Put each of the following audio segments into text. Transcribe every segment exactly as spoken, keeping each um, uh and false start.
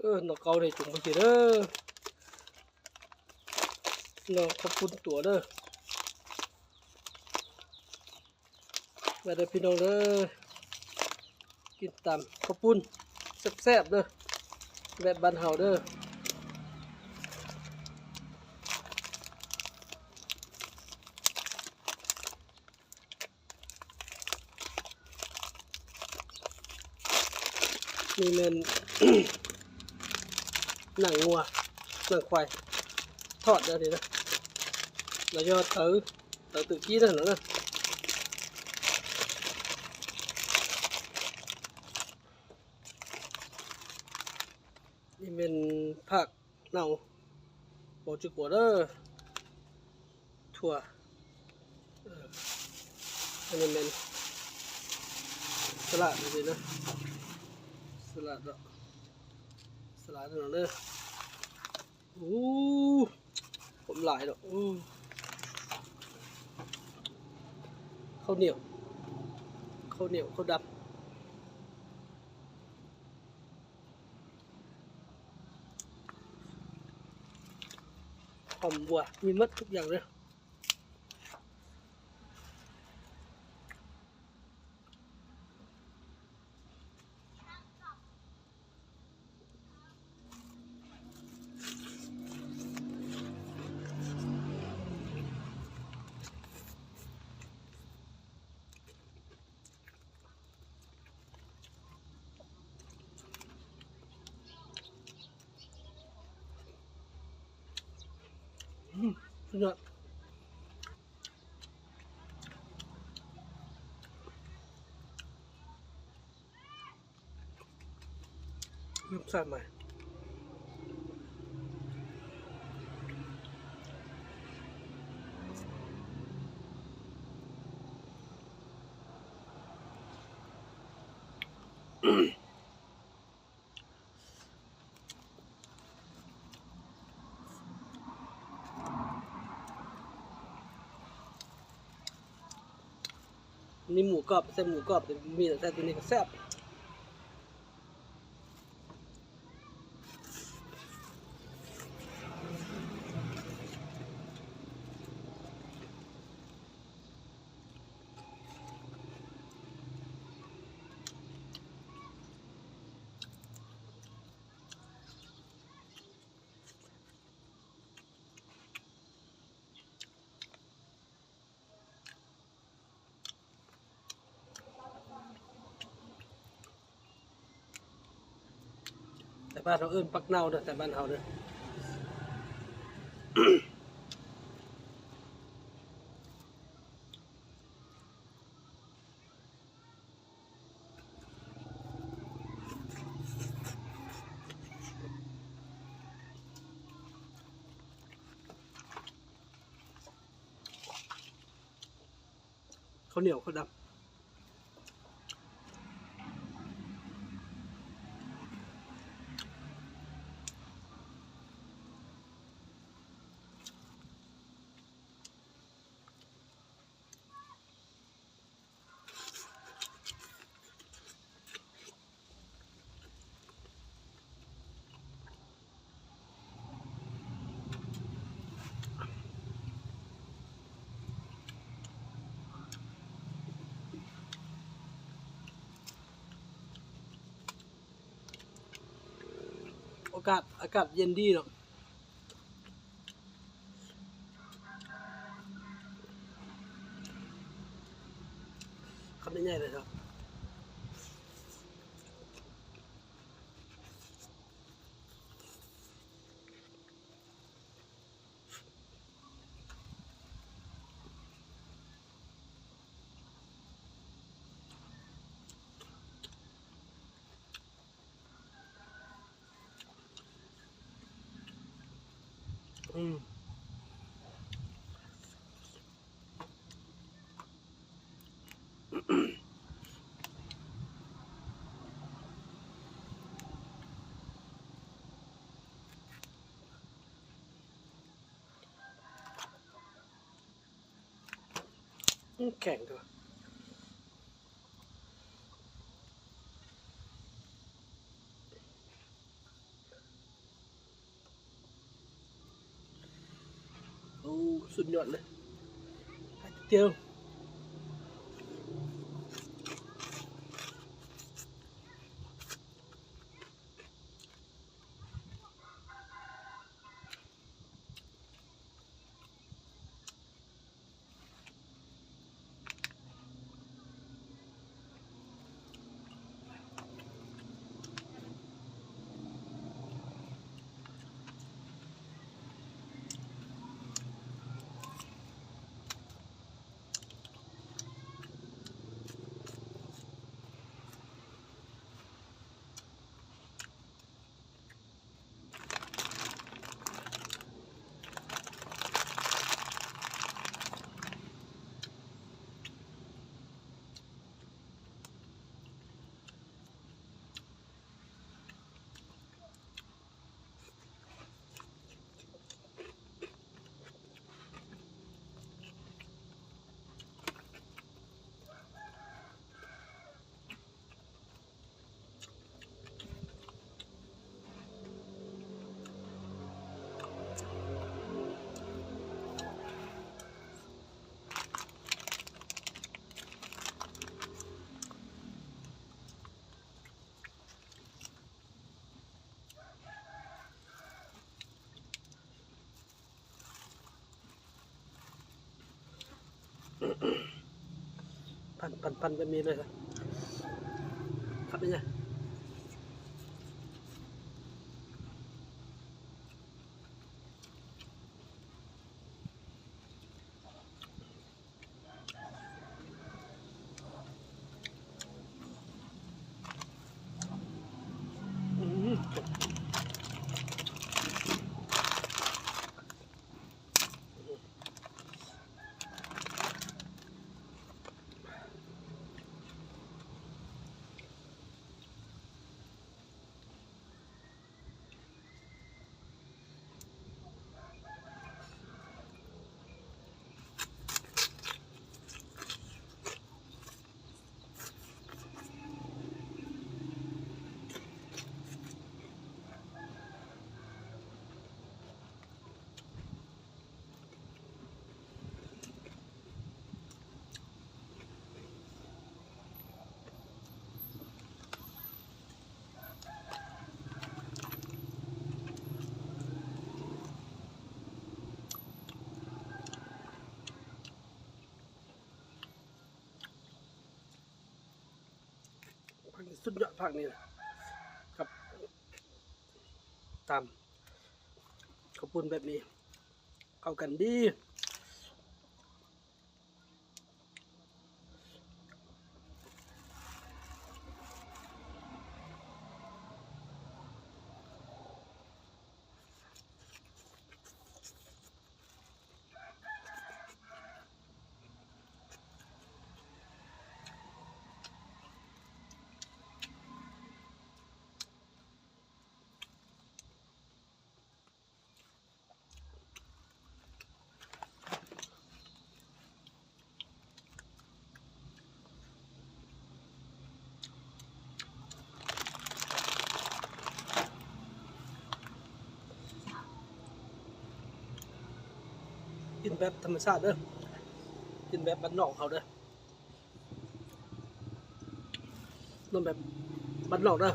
เออ หน่อเกาเนี่ยจุ่มไปกินเด้อ หน่อข้าวปุ้นตัวเด้อ มาเด้อพี่น้องเด้อ กินตำข้าวปุ้นแซ่บๆเด้อ แบบบ้านเฮาเด้อ นี่แม่น หนังงัว หนังควาย ทอดเด้อนี่นะ แล้วยอดเต๋อ เต๋อตึกกี้นั่นน่ะนะ นี่แม่นผักเน่า บ่จิกกัวเด้อ ถั่ว เออ อันนี้แม่นสลัดนี่นะ สลัดเนาะ สลัดเนาะเด้อ โอ้ ผมหลายดอก โอ้ ข้าวเหนียว ข้าวเหนียว ข้าวดำ หอมบัว มีหมดทุกอย่างเลย อืม สุดยอด น้ำใส่ใหม่ นี่หมูกรอบ ใส่หมูกรอบ แต่มีแต่ใส่ตัวนี้ก็แซ่บ แต่บ้านเฮาเอิ้นผักเน่าเด้อ แต่บ้านเฮาเด้อ ข้าวเหนียวข้าวดำ อากาศ อากาศเย็นดีเนาะ คำใหญ่ๆเลยครับ อืม อืม แข็งจังวะ อืม สุดยอดเลย ไข่เจียว ปั่นปั่นปั่นแบบนี้เลยครับ ครับเนี่ย สุดยอดผักนี่นะครับ ตำข้าวปุ้นแบบนี้ เข้ากันดี กินแบบธรรมชาติเด้อ กินแบบบ้านนอกเขาเด้อ นอนแบบบ้านนอกเด้อ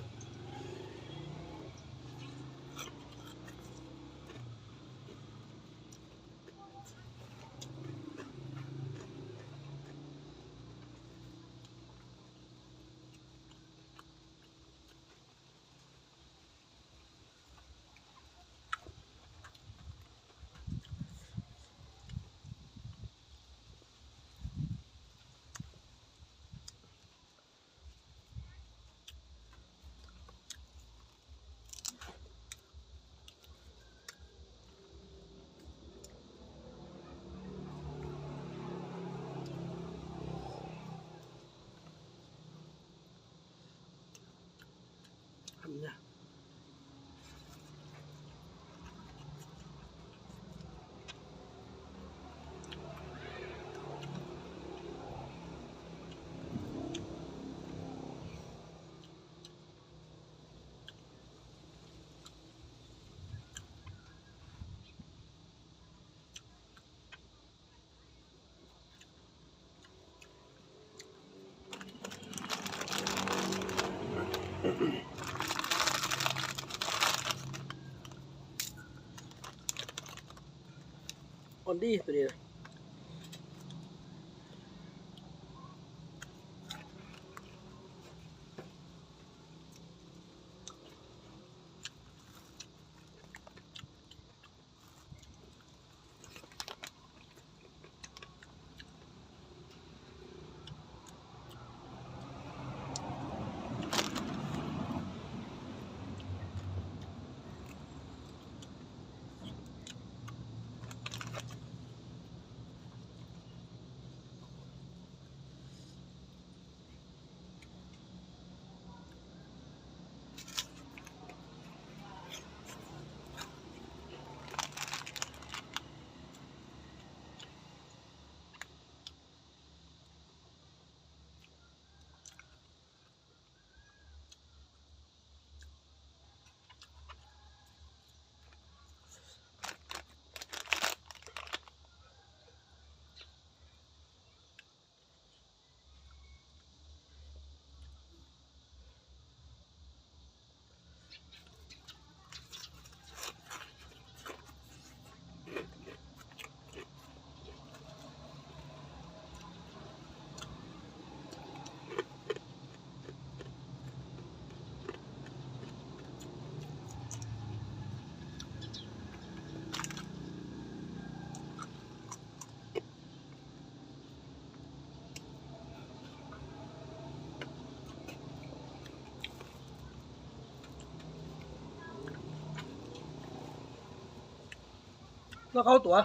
ทำเนี่ย อืม คนดีตัวนี้นะ แล้วเข้าตัว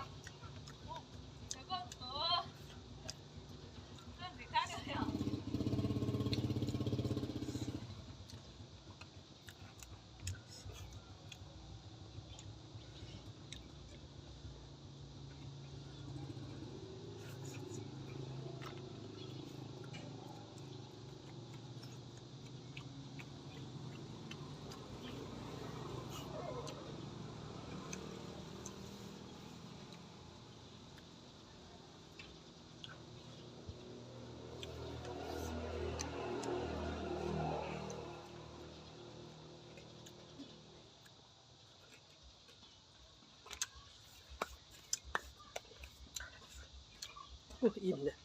โอ้ย อิ่มเลย